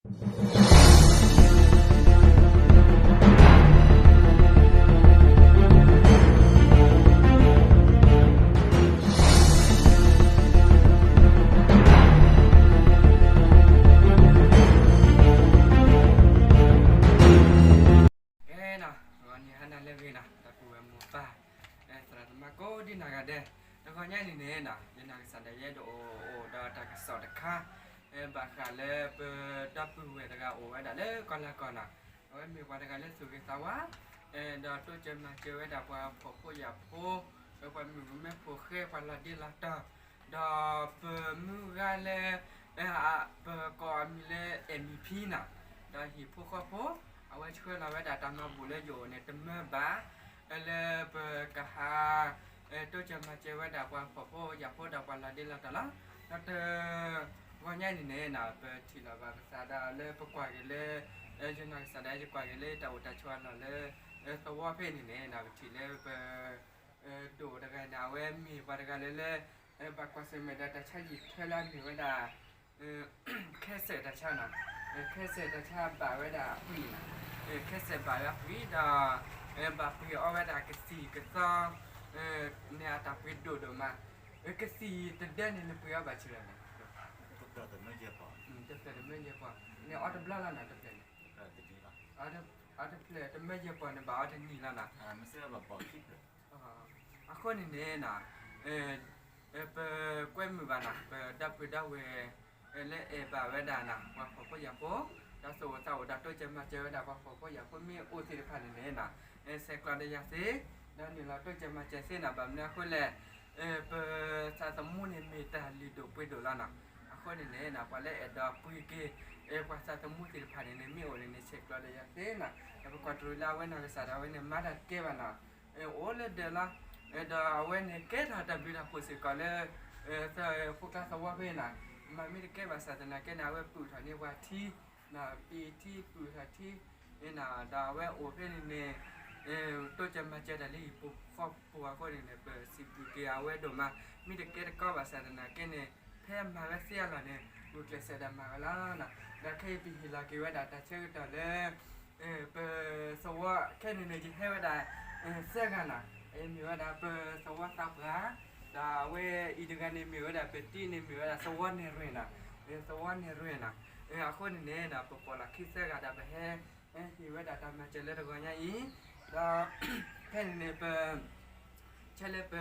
ကဲနီၤ, ဂီၤနံၤဟါနၤလၢအဂ့ၤနီၤ, ဒီပုၢ်ဝဲၢ်မိၢ်ပၢ် သရၣ်သမါကိးဒံနီၢ်ဂၤဒဲး, တဂီၤညါအံၤန့ၣ်နီၤ, ယနီၢ်ကစၢ်ဒၣ်ယဲဒိးအိၣ်ဒီးတၢ်ကစီၣ်တခါ ဘၣ်ဃးလၢပဒီပုၢ်ဝဲၢ်တဂၤအိၣ်ဝဲဒၣ်လၢကီၢ်လၤကီၢ်နီၤ, အဝဲမ့ၢ်ပှၤတဂၤလၢသူၣ်ဂ့ၤသးဝါ ဒီးတိစၢၤမၤစၢၤဝဲဒၣ်ပှၤဖှီၣ်ဖိယာ်ဖိ, ပှၤမုၣ်ကမဲဖိဃဲ ပှၤလီၤဒ့လီၤတီၤ, ဒီးပမုၢ်ဂၤလၢ ပကိးအမံၤလၢ အဲၣ်မံၤဖံနီၤ, ဒီးဟံၣ်ဖိဃီဖိ, အဝဲဆှၢလီၤဝဲဒၣ်တၢ်မၤဘူၣ်လၢယအိၣ်န့ၣ် တမၢဘၣ်, လၢပကဟး တိစၢၤမၤစၢၤဝဲဒၣ်ပှၤဖှီၣ်ဖိယာ်ဖိဒီးပှၤလီၤဒ့လီၤတီၤလီၤ. ဒီးတဂီၤညါအံၤန့ၣ်နီၤ, ပထံၣ်လိာ်ဘၣ်ကစၢ်ဒၣ်လၢပကွၢ်က့ၤလၢ ယနီၢ်ကစၢ်ဒၣ်ယကွၢ်က့ၤလၢတၢ်အိၣ်တၢ်ဆိးအလီၢ်လၢ သဝီဖဲန့ၣ်န့ၣ်နီၤ, ပထံၣ်လၢပ ဒိၣ်တဂၤန့ၣ် အဝဲမ့ၢ်ပှၤတဂၤလၢလၢ ဘၣ်ကွၢ်ဆၢၣ်မဲာ်ဒီးတၢ်ဆါယံာ်ထၢလၢအမ့ၢ်ဝဲဒၣ် ခဲစဲးတၢ်ဆါနီၤ, ခဲစဲးတၢ်ဆါဘၣ်ဝဲဒၣ်အပှ့ၤနီၤ, ခဲစဲးဘၣ်ဝဲအပှ့ၤဒီး ဘၣ်ပှ့ၤအီဝဲဒၣ်ကသံၣ်ကသီ န့ၣ်အတၢ်ပှ့ၤဒိၣ်ဒိၣ်မး, ကသံၣ်တဒၢန့ၣ် နပှ့ၤအီဘၣ်ဆၢၣ်လဲၣ်န့ၣ် တဖျၢၣ်တမၢယဲၢ်ပီၢ်, တဖျၢၣ်တမၢယဲၢ်ပီၢ်န့ၣ် အီတဘျီလီၤနီၤ, တဖျၢၣ်န့ၣ် အီတဖျၢၣ်တမၢယဲၢ်ပီၢ်န့ၣ် ဘၣ်အီတနံၤလီၤနီၤ. အဃိန့ၣ်န့ၣ်နီၤ, ပကွဲမုာ်ဘၣ်နီၤ, ပဒီပုၢ်ဒီဝဲၢ် လၢအဲၣ်ဘၣ်ဝဲဒၣ်နီၤ ပှၤဖှီၣ်ဖိယာ်ဖိ, ဒီးသူၣ်အိၣ်သးအိၣ်ဒီးတိစၢၤမၤစၢၤဝဲဒၣ်ပှၤဖှီၣ်ဖိယာ်ဖိမ့ၢ်အိၣ်သ့ၣ်တဖၣ်န့ၣ်န့ၣ်နီၤ, ဆဲးကျိးဒီးယၤသ့, ဒီးနုာ်လီၤတိစၢၤမၤစၢၤသ့နီၤ, ဘၣ်မနုၤအဃိလဲၣ် ပသးသမူန့ၣ်မ့ၢ်တၢ်လုၢ်ဒိၣ်ပှ့ၤဒိၣ်လီၤနီၤ. အဃိန့ၣ်န့ၣ်နီၤ, ပှၤလၢအဲၣ်ဒိးပှ့ၤက့ၤ ပှၤသးသမူသ့ၣ်တဖၣ်န့ၣ်န့ၣ် မ့ၢ်အိၣ်န့ၣ်န့ၣ် ဆဲးကျိးဒီးယၤသ့နီၤ, ဒီးပကွၢ်တရူးလၢအဝဲနီၢ်ကစၢ်ဒၣ်ဝဲန့ၣ် မၤတၢ်တကဲဘၣ်နီၤ, အိၣ်လၢဒၢးလီၤ, ဒီးအဝဲန့ၣ်ကဲထီၣ်တၢ်ဘျုးတၢ်ဖှိၣ်စ့ၢ်ကီးလၢ ဖိကျါသဝီဖဲနီၤ, မၤမ့ၢ်တကဲဘၣ်ဆၣ်သနာ်က့န့ၣ် အဝဲပုၢ်ထီၣ်န့ၢ်ပှၤထံ, ပံာ်ထံပုၢ်ထီၣ်ထံ, ဒီးအဝဲအိၣ်ဖဲန့ၣ်န့ၣ် တိစၢၤမၤစၢၤတၢ်လၢဟံၣ်ပူၤဃီပူၤအဃိန့ၣ်န့ၣ် ပစံးဘျုးက့ၤအဝဲဒိၣ်မး, မ့ၢ်တကဲတကီဘၣ်ဆၣ်သနာ်က့န့ၣ် ဖဲမၤဝဲသ့အလီၢ်န့ၣ် ဂုာ်ကျဲးစၢးဒီးမၤဝဲလီၤ. ဒီးခဲအံၤပဟ့ၣ်လီၤက့ၤဝဲဒၣ်တၢ်ဆၢကတီၢ်လၢ ပသဝီခဲန့ၣ်န့ၣ် ယဟဲဝဲဒၣ် သၢဂၤနီၤ, မ့ၢ်ဝဲဒၣ်ပသဝီသးပှၢ်, ဒီးအဝဲအံၤတဂၤန့ၣ်မ့ၢ်ဝဲဒၣ်ပတံၤန့ၣ်မ့ၢ်ဝဲဒၣ်သဝီနဲၣ်ရွဲၣ်နီၤ, သဝီနဲၣ်ရွဲၣ်နီၤ, အဃိန့ၣ်န့ၣ် ပပိာ်လီၢ်ခံသၢဂၤဒီးပဟဲ ဟ့ၣ်ဝဲဒၣ်တၢ်မၤစၢၤလၢတဂီၤညါအံၤ, ဒီးဖဲန့ၣ်န့ၣ် ပ ဆဲလၢပ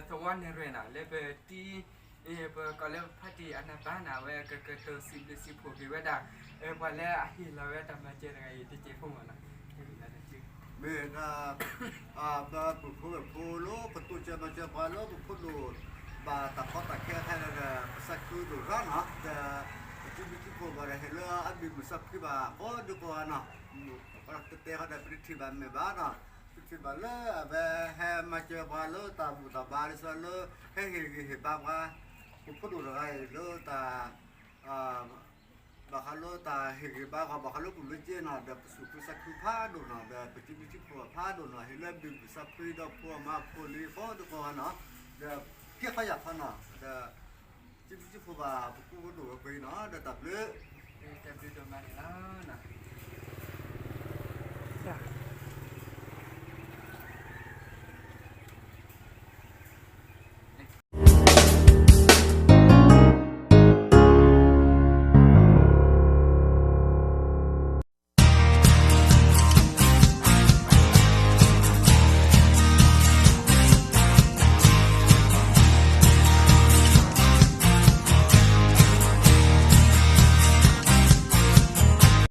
သဝီနဲၣ်ရွဲၣ်နီၤ လၢပတံၤ ပကိးလၢပဖါတံၢ်အနၢ်ပၢၢ်နီၤ အဝဲကကတိၤစံးဘျုးစံးဖှိၣ်က့ၤဝဲဒၣ် ပှၤလၢအဟ့ၣ်လီၤဝဲတၢ်မၤစၢၤတဂၤအံၤတစဲးဖိမးနီၤ, မ့ၢ်ဒၣ် ပပုၢ်ဖိဝဲၢ်ဖိလၢပတိစၢၤမၤစၢၤပှၤလၢပဖိဒိၣ် ဘၣ်တၢ်ကီတၢ်ခဲခဲလၢာ်ဒီး ပသးခုဒိၣ်ရၣ်နီၤ ဒီး ပစံးဘျုးစံးဖှိၣ်ဘၣ်ဒီး ဟ့ၣ်လၢအဘံၣ်မုာ်သးဖှံဘၣ်ကိးဒံကိးဂၤနီၤ, တဲဃီဒီး ပတထံၣ်ဘၣ်မဲာ်ဘၣ်နီၤ, ပထံၣ်ဘၣ်လၢအဝဲဟဲမၤစၢၤပှၤလၢတၢ်ဘူၣ်တၢ်ဘါဒ်သိးလၢ ဟဲဟ့ၣ်ဂံၢ်ဟ့ၣ်ဘါပှၤ ပဖိဒိၣ်တဂၤအံၤလၢတၢ် ဘၣ်ဃးလၢတၢ်ဟ့ၣ်ဂံၢ်ဘါပှၤ ဘၣ်ဃးလၢပူၤလၢက့နီၤ ဒီးပသူၣ်ခုသးခုဖးဒိၣ်နီၤ ဒီးပစံးဘျုးစံးဖှိၣ်ဖးဒိၣ်နီၤ ဟ့ၣ်လၢဘံၣ်ဘုၣ်သးဖှံဒီးဖိအမါဖိလံၤကိးဒံကိးဂၤနီၤ, ဒီးကဲခီယၢ်ခီနီၤ ဒီး စံးဘျုးစံးဖှိၣ်ဘၣ်ပကိးဒိၣ်ဝဲပှဲၤနီၤ ဒီးတၢ်ဘျုး တၢ်ဘျုးဒိၣ်မးန့ၣ်လီၤ.